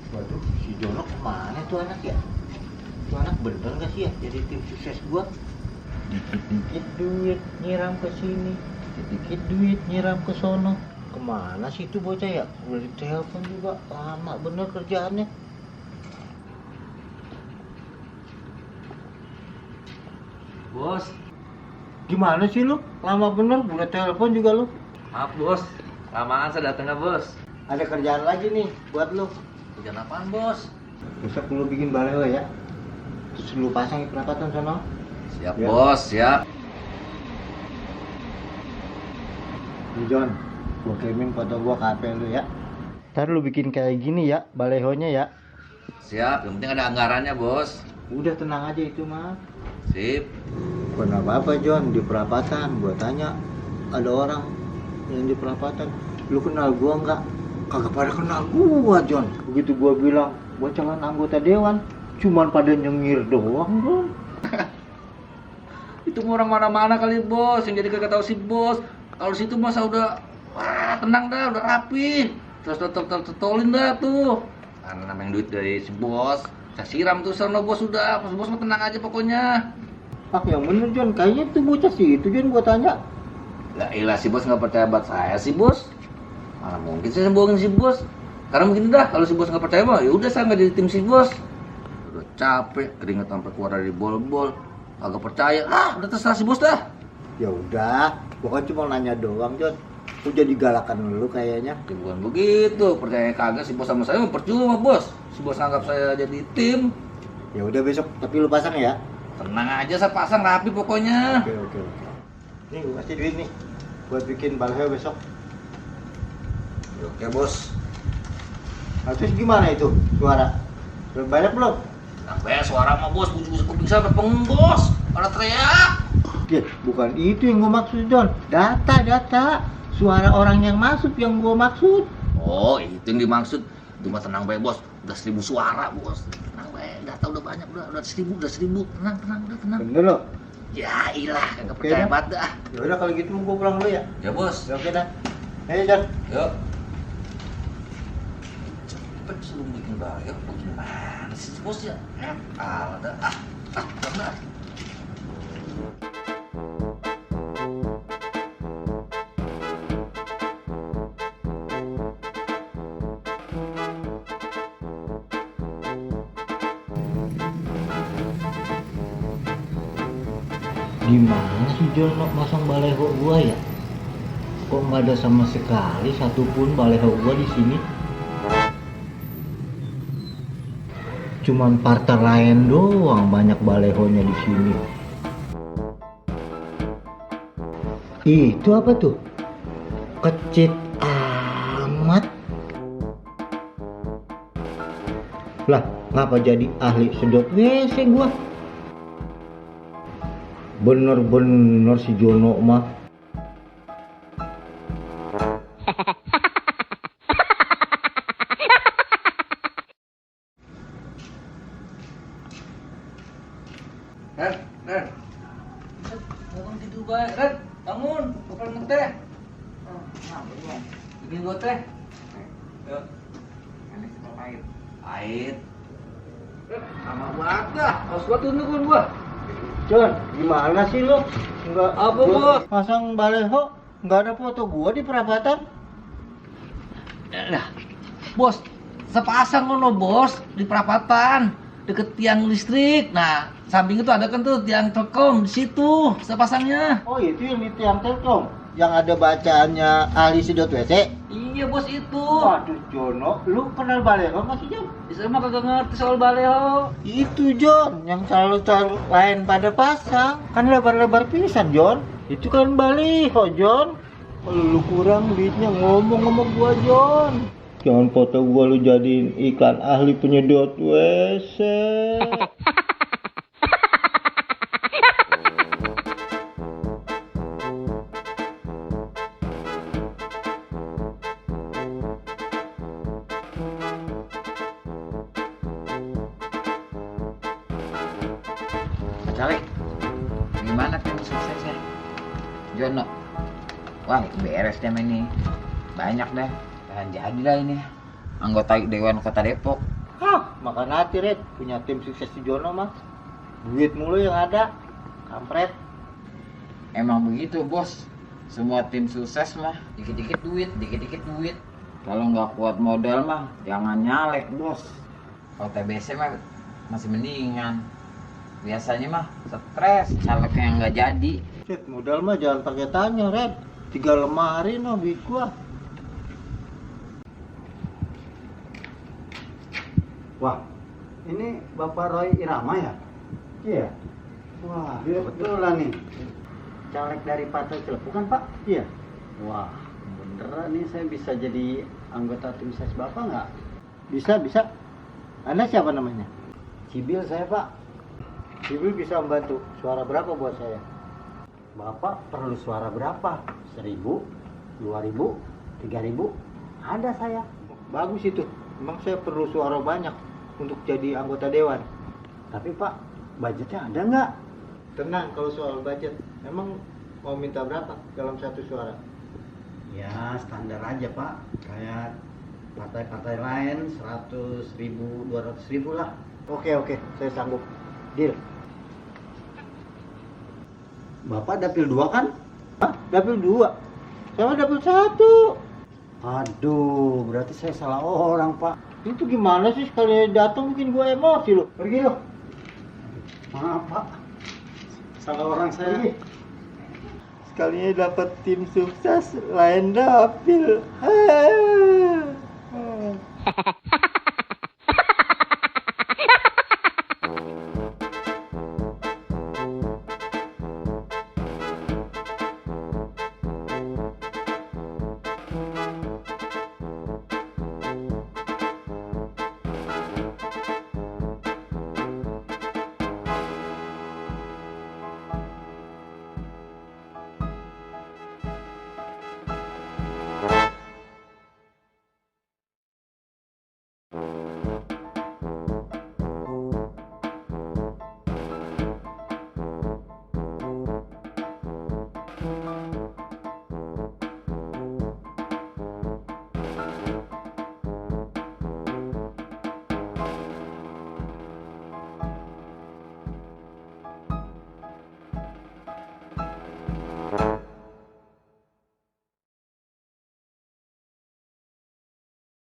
Waduh, si Jono kemana tuh anak ya? Tuh anak bener gak sih ya jadi tim sukses gua? Dikit-dikit duit nyiram ke sini, dikit-dikit duit nyiram ke sono. Kemana sih itu bocah ya? Udah ditelepon juga, lama bener kerjaannya. Bos, Gimana sih lu? Lama bener, udah telepon juga lu. maaf bos, lamaan saya datangnya bos. Ada kerjaan lagi nih buat lu. Kerjaan apaan bos? Besok lu bikin baleho ya. Terus lu pasang di perapatan sono. Siap Ya. bos, siap. Nih John, gua kirimin foto gua ke HP lu ya. Ntar lu bikin kayak gini ya, balehonya ya. Siap, yang penting ada anggarannya bos. Udah tenang aja itu mah. Sip. Bukan apa-apa John, di perapatan. Gua tanya, ada orang yang di perapatan. Lu kenal gua nggak? Kagak pada kenal gua John. Begitu gua bilang, gua calon anggota dewan. Cuman pada nyengir doang John. Itu mah orang mana-mana kali bos, yang jadi kagak tahu si bos. Kalau situ masa udah, wah tenang dah, udah rapi. Terus tolin dah tuh. Karena namanya duit dari si bos, saya siram tuh sama bos udah. Pas bos mah tenang aja pokoknya. Ah yang bener John, kayaknya tuh bocah sih itu John gua tanya. Lah ilah si bos nggak percaya buat saya si bos. Mana mungkin saya bohongin si bos. Karena begini dah, kalau si bos nggak percaya mah, ya udah saya nggak jadi tim si bos. Udah capek, keringet sampai keluar dari bol-bol. Agak percaya, udah terserah si bos dah. Ya udah, gua kan cuma nanya doang John. Lu jadi galakan lu kayaknya. Ya bukan begitu, percaya kagak si bos sama saya mah percuma bos. Si bos anggap saya jadi tim. Ya udah besok, tapi lu pasang ya. Tenang aja, saya pasang rapi pokoknya. Oke. Nih gua kasih duit nih buat bikin baleho besok. Oke bos. Nah, terus gimana itu suara? Udah banyak belum? Sampai suara mah bos, bunyi kuping saya sampai pengeng bos. Pada teriak. Ya, bukan itu yang gua maksud John. Data. Suara orang yang masuk yang gua maksud. Oh, itu yang dimaksud. Itu mah tenang baik bos. Udah 1.000 suara bos. Tenang baik. Data udah banyak, udah 1.000, udah 1.000. Tenang, udah tenang. Bener loh. Ya ilah, kagak Oke, percaya dah. banget dah. Ya udah kalau gitu gua pulang dulu ya. Ya bos. Ya, oke dah. Ayo John. Yuk. Cepet suruh bikin bayar. Gimana sih bos ya? Alah dah. Dah. Gimana sih John masang baleho gua ya? Kok nggak ada sama sekali satupun baleho gua di sini? Cuman parter lain doang banyak balehonya di sini. Itu apa tuh? Kecit amat. Lah, ngapa jadi ahli sedot WC gua? Bener-bener si Jono mah. Ren. Bangun tidur baik, Ren. Bangun, bukan ngeteh. Bikin gua teh. Yuk. Pahit. Sama banget dah. Harus gua tunjukin gua. John, gimana sih lu? Enggak Apa, Bos? pasang baleho, nggak ada foto gua di perapatan. Nah, bos, sepasang loh bos di perapatan deket tiang listrik. Nah, samping itu ada kan tuh tiang telkom di situ sepasangnya. Oh itu yang di tiang Telkom, yang ada bacaannya ahli sedot WC. Iya bos itu. Waduh Jono, lu kenal baleho nggak sih John? Saya mah kagak ngerti soal baleho. Itu John, yang selalu lain pada pasang, kan lebar-lebar pisan John. Itu kan baleho John. Kalau lu kurang duitnya ngomong sama gua John. Jangan foto gua lu jadiin iklan ahli penyedot WC. Calik, gimana kan suksesnya? Jono, wah itu beres deh ini, banyak deh, dan jadi lah ini anggota Dewan Kota Depok. Hah, makan hati Red, punya tim sukses di Jono mah. Duit mulu yang ada, kampret. Emang begitu bos, semua tim sukses mah dikit-dikit duit, dikit-dikit duit. Kalau nggak kuat modal mah jangan nyalek bos. Kalau TBC mah masih mendingan. Biasanya mah stres, calegnya yang nggak jadi. Red, modal mah jangan pakai tanya Red. 3 lemari no duit gua. Wah, ini Bapak Roy Irama ya? Iya. Wah, kebetulan nih. Caleg dari Partai Celep, bukan Pak? Iya. Wah, beneran nih saya bisa jadi anggota tim ses Bapak nggak? Bisa, bisa. Anda siapa namanya? Cibil saya Pak. Ibu bisa membantu. Suara berapa buat saya? Bapak perlu suara berapa? 1.000, 2.000, 3.000? Ada saya. Bagus itu. Emang saya perlu suara banyak untuk jadi anggota dewan. Tapi Pak, budgetnya ada nggak? Tenang kalau soal budget. Emang mau minta berapa dalam satu suara? Ya standar aja Pak. Kayak partai-partai lain 100.000, 200.000 lah. Oke, saya sanggup. Deal. Bapak dapil 2 kan? Hah? Dapil 2? Saya dapil 1. Aduh, berarti saya salah orang Pak. Itu gimana sih, sekali datang bikin gua emosi lo. Pergi lo. Maaf Pak, salah orang saya. Sekalinya dapat tim sukses lain dapil. Hai.